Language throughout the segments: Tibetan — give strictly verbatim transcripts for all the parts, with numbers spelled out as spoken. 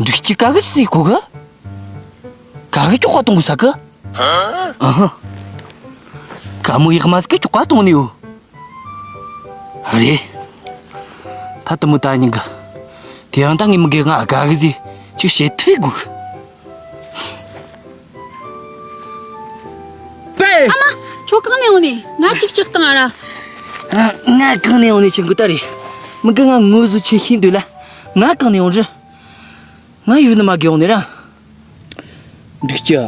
འགྲིག་གི་ག་གི་སི་གོ་གི། ག་གི་ཅོག་ག་གཏོང་གི་ས་གི། ཨ་ཧ། ག་མོ་ཡག་མ་ཟིག་གི་ཅོག་ག་གཏོང་ནི་ཡོད། ཨ་རེ། ད་དུ་མོ་ད་ཉིན་གི། དེ་རིང་ད་ངས་མི་དགེ་ང་ག་གི་ཟིག་ཅིག་བྱེད་ཐུབ་གི། པེ། ཨ་མ། ཁྱོད་གང་ནས་ཡོང་ནི། ང་ཅིག་ཅིག་བཏང་ཨ་ར། ང་གང་ནས་ཡོང་ནི་ཆེན་གི་ད་རེ། མི་དགེ་ང་ངོ་ཟུ་ཆེ་ཤིན་འདུག་ལ། ང་གང་ནས་ཡོང་རི། ང་ཡུལ་ནི་མ་གི་ཡོང་ནི་ར། འགྲིག་ཅི།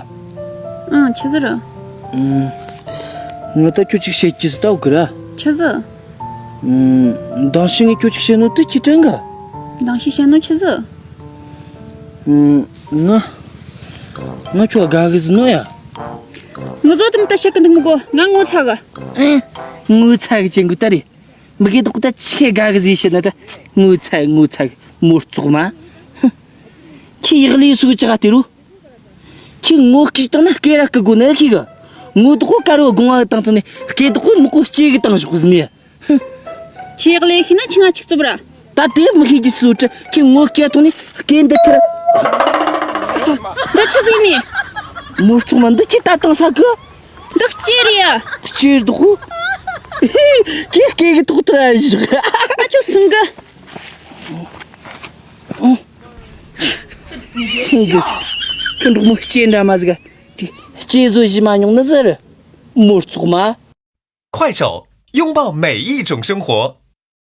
ཨང་། ཆི་ཟིག་རེད། ང་ད་ཁྱོད་ཅིག་བཤད་ཀྱི་ཟི་ཏའོ་གི་ར། ཆི་ཟིག་མདང་ཕྱི་ངས་ཁྱོད་ཅིག་བཤད་ནོ་དུ་ཁྱི་དྲན་ག། མདང་ཕྱི་བཤད་ནོ་ཆི་ཟིག་ང་། ང་ཁྱོད་དགའ་གི་ཟི་ནོ་ཡ། ངུ་ཟོ་དམ་ད་བཤད་གི་འདུག་མི་གོ། ང་ངོ་ཚ་གི། ཨེ། ངོ་ཚ་གི་ཅན་གུ་ད་རེ། མི་གེ་དོག་ད་ཆི་ཁེ་དགའ་གི་ཟི་བཤད་ན་ད། ངོ་ཚ་གི། ངོ་ཚ་གི་མོ་རྩོག་མ། ཁྱི་ཡག་ལི་སུ་ཅི་ག་དེ་རུ། ཁྱི་ངོ་སྐྱིད་བཏང་ན་སྐེ་ར་སྐུ་དགོ་ནི་ཁྱི་གི། ངོ་དོག་ཁ་རུ་དགོང་བ་བཏང་ཚུན་ནས་སྐེ་དོག་ནུ་གོ་སྐྱེ་གི་བཏང་ཞོག་ཟིན་ནས། ཁྱི་ཡག་ལེ་ཤི་ན་ཁྱི་ང་ཆིག་རྩུབ་ར། ད་དེ་མི་ཤེས་ཀྱི་སུ་ཁྲི་ཁྱི་ངོ་སྐྱེ་ཐོག་ནས་སྐེ་འདི་ཐར། འདི་ཆི་ཟིག་ནི། མོ་རྩོག་མ་འདི་ཁྱི་ད་བཏང་ས་གི། འདི་ལྕེ་རེད་ཡ། ལྕེ་དོག་ཁྱི་སྐེ་གི་དོག་ཐར་ཞོག་ཨ་ཅོ་སུང་གི། སེང་གེ། ཁྱོད་འབྲོག་མོ་ལྕེ་འདྲ་མ་ཟིག་ཅིག་ལྕེ་བཟོ་བཞི་མ་མྱོང་ནི་ཟེར། མོ་རྩོག་མ། 快手，拥抱每一种生活。